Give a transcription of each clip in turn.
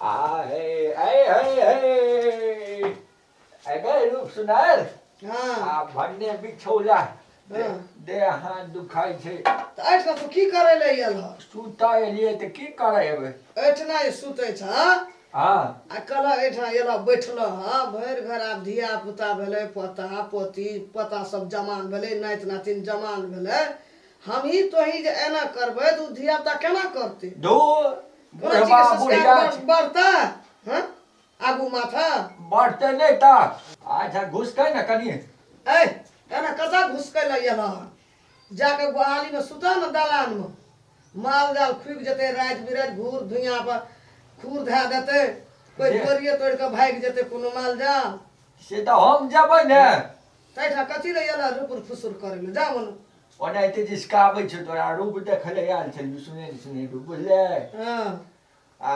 आ हे ए हे हे अगे रूप सुनार। हाँ। आ भन्ने बिछौला हाँ। देह हाथ दुखाइ छै। तऽ एहिठाम तू की करै लए आयल हँ? सुतऽ एलियै तऽ की करै एबै? एहिठिना जे सुतै छ? हँ। आ कहलह एहिठाम एलह बैठलह हँ, भरि घर आब धिया पुता भेलै, पोता पोती पोता सब जमान भेलै, नाति नातिन जमान भेलै। हमही तोही जे एना करबै तऽ ओ धिया पुता केना करतै? धू कोनो बुढ़बा चीजके संस्कार बुढ़िया छै। बढ़तै? हँ, आगू माथा बढ़तै नहि तऽ। अच्छा घुसकै ने कनि। ऐ एना कतऽ घुसकै लए एलह हन? जाके गोहालीमे सुतह ने, दलानमे माल जाल खुबि जेतै, राति बिराति घूर धुइयाँ पर खूर धए देतै, कोइ डोरिये तोड़ि कऽ भागि जेतै कोनो माल जाल। से तऽ हम जेबै ने। तैठाम कथी लए एलह रुकुर फुसुर करै लए? जा ओने। ओनाहिते जिसकाबै छौ तोरा, रूप देखै लए आयल छलियौ, सुनै सुनै बुझले। हँ। आ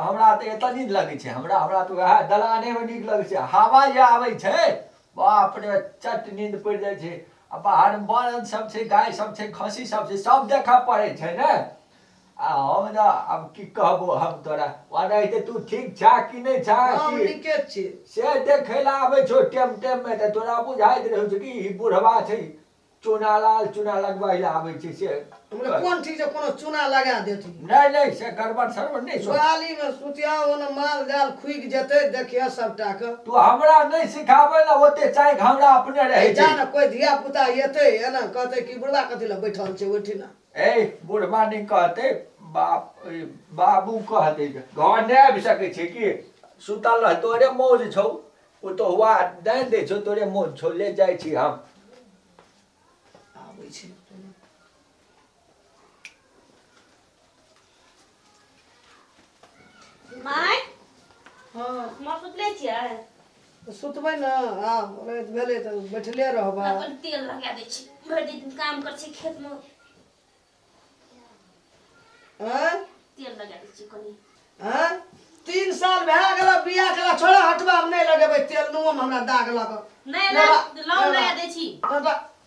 हमरा तऽ एतऽ नीक लगै छै, हमरा हमरा तऽ वएह दलानेमे नीक लगै छै। हवा जे आबै छै, बाप रे, चट नींद पड़ि जाइ छै। आ बाहरमे बरद सब छै, गाय सब छै, खस्सी सब छै, सब देखऽ पड़ै छै ने। आ हम ने आब की कहबो हम तोरा, ओनाहिते तू ठीक छा कि नहि छा हम कि नीके छी। से देखै लए आबै छौ टेम टेममे, तऽ तोरा बुझाइत रहै छौ कि ई बुढ़वा छै चूना लाल चूना लगबै लए आबै छै से। हमरा कोन ठीक छै कोनो चूना लगा देत? नहि नहि, से गड़बड़ सड़बड़ नहि सोच। गोहाली में सुतिया, ओने माल जाल खुगि जेतै, देखिए सबटा के। तू हमरा नहि सिखाबै ने, ओते चाइक हमरा अपने रहै जा छै। ने, कोइ धिया पुता एतै एना कहतै कि बुढ़वा कथी लए बैठल छै ओहिठिना। ए बुढ़वा नहि कहतै, बाप बाबू कहतै। घर नहि आबि सकै छै कि? सुतल रह, तोरे मौज छौ, पुतोहुआ नहि दै छौ, तोरे मौज छौ। ले जाइ छी हम। आबै छै। माय। हँ। माँ, सुतले छियै? तऽ सुतबै ने, आब राति भेलै तऽ बैठले रहबै। अपन तेल लगा दै छी, भरि दिन काम कर छी खेतमे। आँय? तेल लगा दै छी कनि। आँय, 3 साल भए गेल बियाह केला। छोड़ा, हटबा, हम नहि लगेबै तेल, नुओमे हमरा दाग लागत। नहि। लौंग लगा दै छी।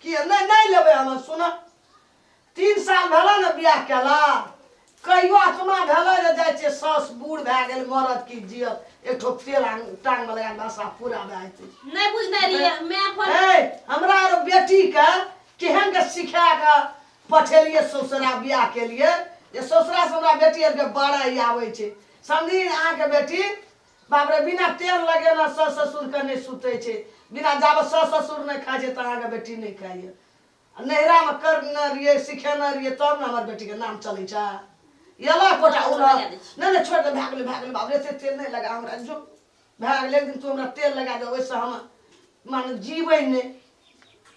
किया नहि? नहि लेबै हम। सुन, 3 साल भेल ने बियाह केला, कहियो आत्मा भेल जे जाइ छियै, सास बूढ़ भए गेल, मरद की जियत, एक ठोप तेल टांगमे लगा कऽ आशा पूरा भए जेतै। नहि बुझने रहियै मैं फोन। ए, हमरा आरो बेटीके केहन के सिखा कऽ पठेलियै ससुरा बियाह के लिए, जे ससुरा से हमरा बेटी आरके बड़ाई आबै छै। समझी, अहाँके बेटी बाप रे बिना तेल लगेने सास ससुरके नहि सुतै छै, बिना जाबे सास ससुर नहि खाइ छै तऽ अहाँके बेटी नहि खाइए। आ नैहरामे करने रहियै, सिखेने रहियै, तब ने हमर बेटीके नाम चलै छै। एला कोटा उड़ा नहि नहि, छोड़ि दे, भए गेलै, भए गेलै। बाप रे, एते तेल नहि लगा हमरा, जो भए गेलै। एक दिन तू हमरा तेल लगा दे, ओहिसँ हम माने जीबै नहि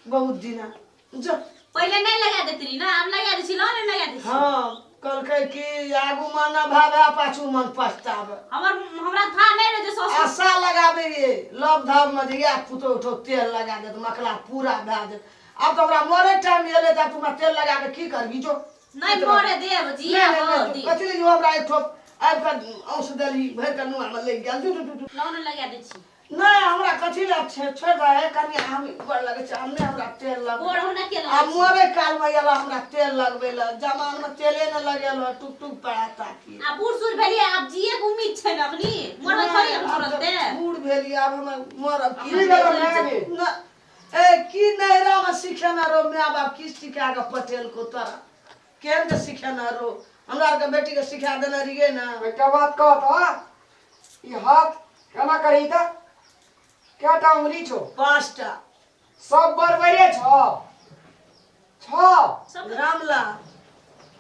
बहुत दिना, जो। पहिले नहि लगा देती रही ना, आब लगा दै छी, लौ ने लगा दै छी। हँ, कहलकै कि आगू मन न भावे पाछू मन पछतावे। हमर हमरा था नहि रहे जे ससुर आशा लगाबे रहियै लव धव में जे इएह पुतोह उठो तेल लगा देत, मकला पूरा भए जायत। आब तऽ हमरा मरे टाइम एलै तऽ आब तू हमरा तेल लगा कऽ की करबी? जो। नहि मरे देब, जिया नहि, हो नहि, दी। कथी लए हमरा एक ठोप आबि कऽ औंस देलही, भरि कऽ नुआमे लागि गेल। जो जो जो जो। लौ ने लगा दै छी। नहि, हमरा कथी लए छै, छोड़ि दे कनि, हम गोर लगै छै, हम नहि, हमरा तेल लग गोर हमरा के आ लगै छी? मरे कालमे एलऽ हमरा तेल लगबै लए, जमानमे तेले नहि लगेल, टुक टुक पड़ा ताकी। आ बूढ़ सूढ़ भेलियै, आब जिए के उम्मीद छै ने अखनी? मरबै थोड़ी हम तुरन्ते। बूढ़ भेलियै, आब हम मरब की? की भेलो माय? न ए की नैहरामे सिखेने रहो माय बाप, की सिखा कऽ पठेलको तोरा? केहन के सिखेने रहो? हमरा आरके बेटीके सिखा देने रहियै ने। एकटा बात कह तऽ, ई हाथ केना करी तऽ कएटा उंगली छौ? 5टा। सब बरबरे छौ छौ? सब। रामलाल।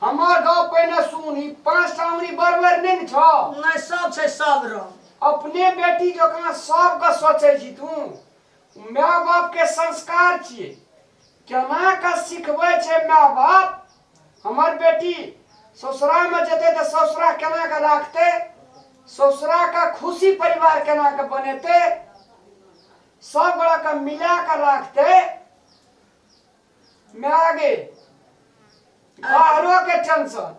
हमर गप पहिने सुन, ई 5टा उंगली बरबर नहि ने छौ? नहि, सब छै, सब रंग। अपने बेटी जकाँ सबके सोचै छी तू। माय बाप के संस्कार छियै, केना कऽ सिखबै छै माय बाप। हमर बेटी ससुरामे जेतै तऽ ससुरा केना कऽ राखतै, ससुराके खुशी परिवार केना कऽ बनेतै, सब गोटाके मिला कऽ राखतै। माय गे, बाहरो के टेंशन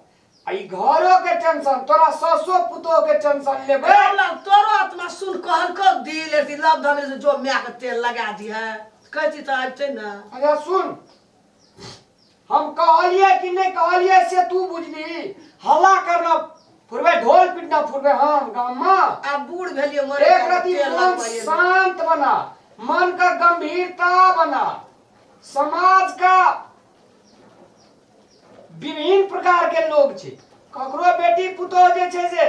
आ ई घरो के टेंशन, तोरा सासो पुतोह के टेंशन लेबै। रामलाल, तोरो आत्मा सुन कहलको दिल एती लव धने से जो माय के तेल लगा दी है, कहती तऽ आबिते ने। अच्छा सुन, हम कहलिए कि नहि कहलिए से तू बुझली, हल्ला करना फुरबै ढोल पिटना फुरबै हम गाम में। आब बूढ़ भेलियै मरे एक रति तेल मन लगबैये। शांत बना, मन का गंभीरता बना। समाज का विभिन्न प्रकार के लोग छै, ककरो बेटी पुतोह जे छै से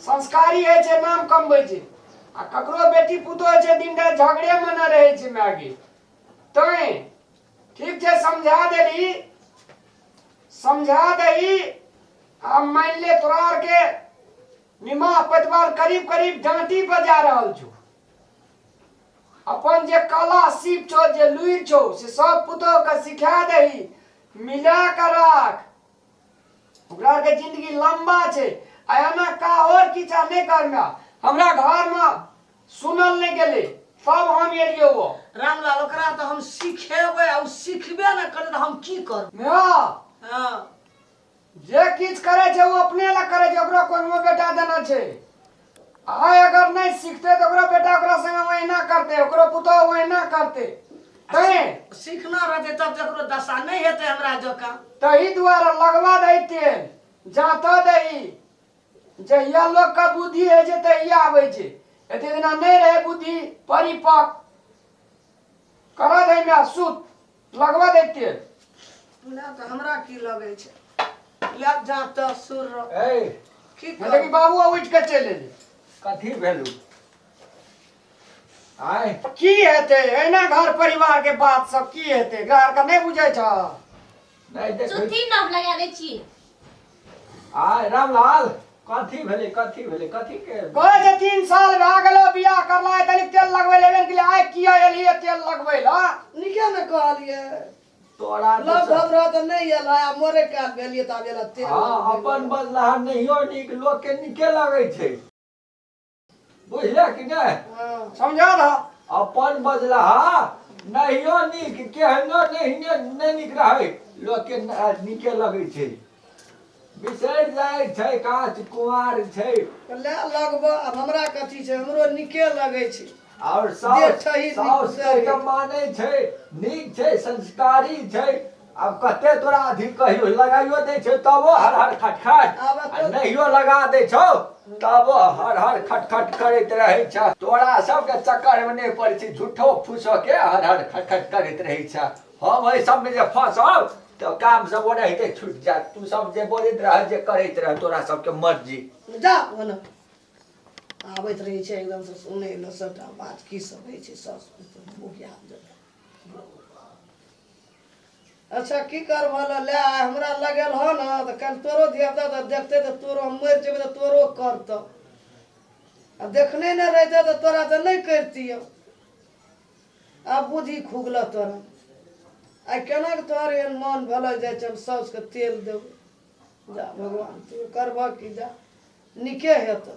संस्कारी होइ छै, नाम कमबै छै, आ ककरो बेटी पुतोह छै दिन राति झगड़े मे न रहै छै मायगे। तैं ठीक छै, समझा देली, समझा दही। आब मानि ले तोरा आरके निमाह पतवार करीब करीब डाँटी पर जा रहल छौ। अपन जे कला सीप छौ, जे लुरि छौ, से सब पुतोह के सिखा दही, मिला के राख। ओकरा आरके जिंदगी लंबा छै। आ एना का और किछा नहि करना। हमरा घर में सुनल नहि गेलै तब हम एलियै। वो रामलाल, ओकरा तऽ हम सिखेबै आ ओ सिखबे नहि करतै तऽ हम की करबै? हँ। हँ। जे किछु करै छै ओ अपने लए करै छै, ओकरो कोनो बेटा देना छै। आइ अगर नहि सिखतै तऽ ओकरो बेटा ओकरा संगे ओहिना करतै, ओकरो पुतोह ओहिना करतै। तैं सीखना रहतै तब तऽ एकरो दशा नहि हेतै हमरा जकाँ। तही दुआरे लगवा दही तेल, जाँत दही। जहिया लोकके बुद्धि होइ छै तहिया आबै छै, एते दिना नहि रहै बुद्धि परिपक्व। करऽ दही माय, सुत, लगवा दही तेल। ले तऽ हमरा की लगै छै, ले जा तऽ सुर। ए। की लेकिन बाबू उठि कऽ चलि एलै। कथी भेलू आय? की हेतै, एना घर परिवार के बात सब की हेतै, घर के नहि बुझै छ? नहि देखै। सुथी नाम लगा दै छी। आय रामलाल, कथी भेलै? कथी भेलै? कथी के कहै छै 3 साल भए गेलो बियाह करला, आइ तनिक तेल लगबै लए एबे ने केलियै। आइ किया एलियै तेल लगबै लए? नीके ने कहलियै। तोरा लव भव रह तऽ नहि एल, आब मरे काल भेलियै तऽ आब एल तेल। हँ, अपन बदलाह नहियो नीक लोक के नीके लगै छै, बुझले कि नहि? हँ। समझा दह। अपन बजलाहा नहियो नीक, केहनो नहि नहि नीक रहै, लोकके नीके लगै छै। बिसरि जाइ छै, काँच कुमार छै। ले लगब, आब हमरा कथी छै, हमरो नीके लगै छै। आओर देह साउस ठही नीक साउस से। के मानै छै, नीक छै, संस्कारी छै। आब कते तोरा अथी कहियो लगाइयो दै छै तबो हर हर खटखट, आब आ नहियो लगा दै छौ तबो हर हर खटखट करैत रहै छ। तोरा सबके चक्कर मे नहि पड़ै छै, झूठो फूसो के हर हर खटखट करैत रहै छ। हम एहि सबमे जे फंसब तऽ काम सब ओनाहिते छूटि जायत। तू सब जे बजैत रह, जे करैत रह, तोरा सबके मर्जी। जा ओना आबैत रहै छै एकदमसँ सुनै लए सबटा बात की सब होइ छै सासु बुढ़िया जकाँ। अच्छा की करबह, ले आइ हमरा लगेल ह ने तऽ काल्हि तोरो धिया पुता तऽ देखतै तऽ तोरो, हम मरि जेबै तऽ तोरो करतौ। आ देखने नहि रहितै तऽ तोरा तऽ नहि करितियौ। आब बुद्धि खुगल तोरा, आइ केना कऽ तोहर एहन मन भेलै जाइ छै हम साउसके तेल देबै? जा भगवान, तू करबह की, जा, नीके हेतौ,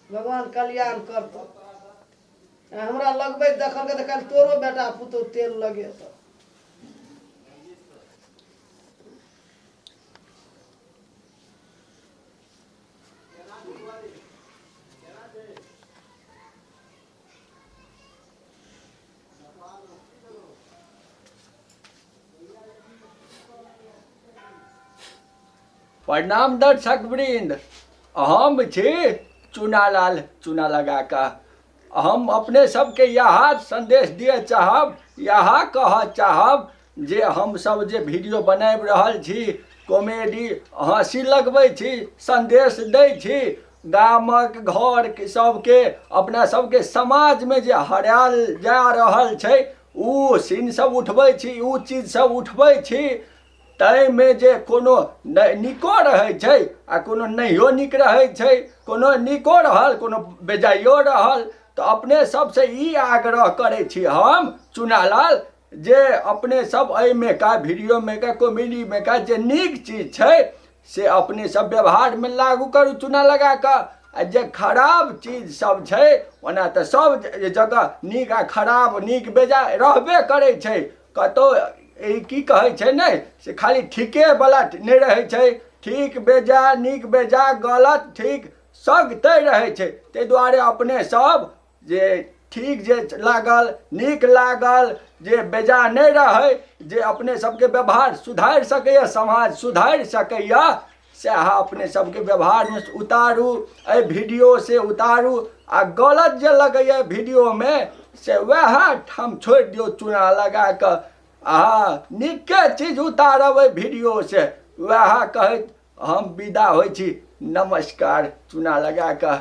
भगवान कल्याण करतौ। आ हमरा लगबैत देखलकै तऽ काल्हि तोरो बेटा पुतहु तेल लगेतौ। प्रणाम दर्शक वृंद, हम छी चुनालाल चुना लगा कऽ। हम अपने सबके इएह संदेश दिअ चाहब, इएह कहऽ चाहब जे हमसब जे वीडियो बनाबि रहल छी, कॉमेडी हँसी लगबै छी, संदेश दै छी गामक घर सबके, अपना सबके समाजमे जे हरायल जा रहल छै ओ सीन सब उठबै छी, ओ चीज सब उठबै छी। ताहिमे जे कोनो नीको रहै छै आ कोनो नहियो नीक रहै छै, कोनो नीको रहल, कोनो बेजाइयो रहल, तऽ अपने सबसँ ई आग्रह करै छी हम चुनालाल जे अपने सब एहिमे का वीडियोमे का कॉमेडीमे का जे नीक चीज छै से अपने सब व्यवहारमे लागू करू चूना लगा कऽ, आ जे खराब चीज सब छै, ओना तऽ सब जगह नीक आ खराब, नीक बेजाय रहबे करै छै। कतहु ई की कहै छै ने से खाली ठीकेवला नहि रहै छै, ठीक बेजाय, नीक बेजाय, गलत ठीक सभतरि रहै छै। ताहि दुआरे अपने सब जे ठीक जे लागल, नीक लागल, जे बेजाय नहि रहै, जे अपने सबके व्यवहार सुधारि सकैए, समाज सुधारि सकैए, सएह अपने सबके व्यवहारमे उतारू, एहि वीडियोसँ उतारू। आ गलत जे लगैए वीडियोमे से वएह ठाम छोड़ि दियौ चूना लगा कऽ। आ नीके चीज उतारब एहि वीडियोसँ, वएह कहैत हम विदा होइ छी। नमस्कार। चूना लगा कऽ।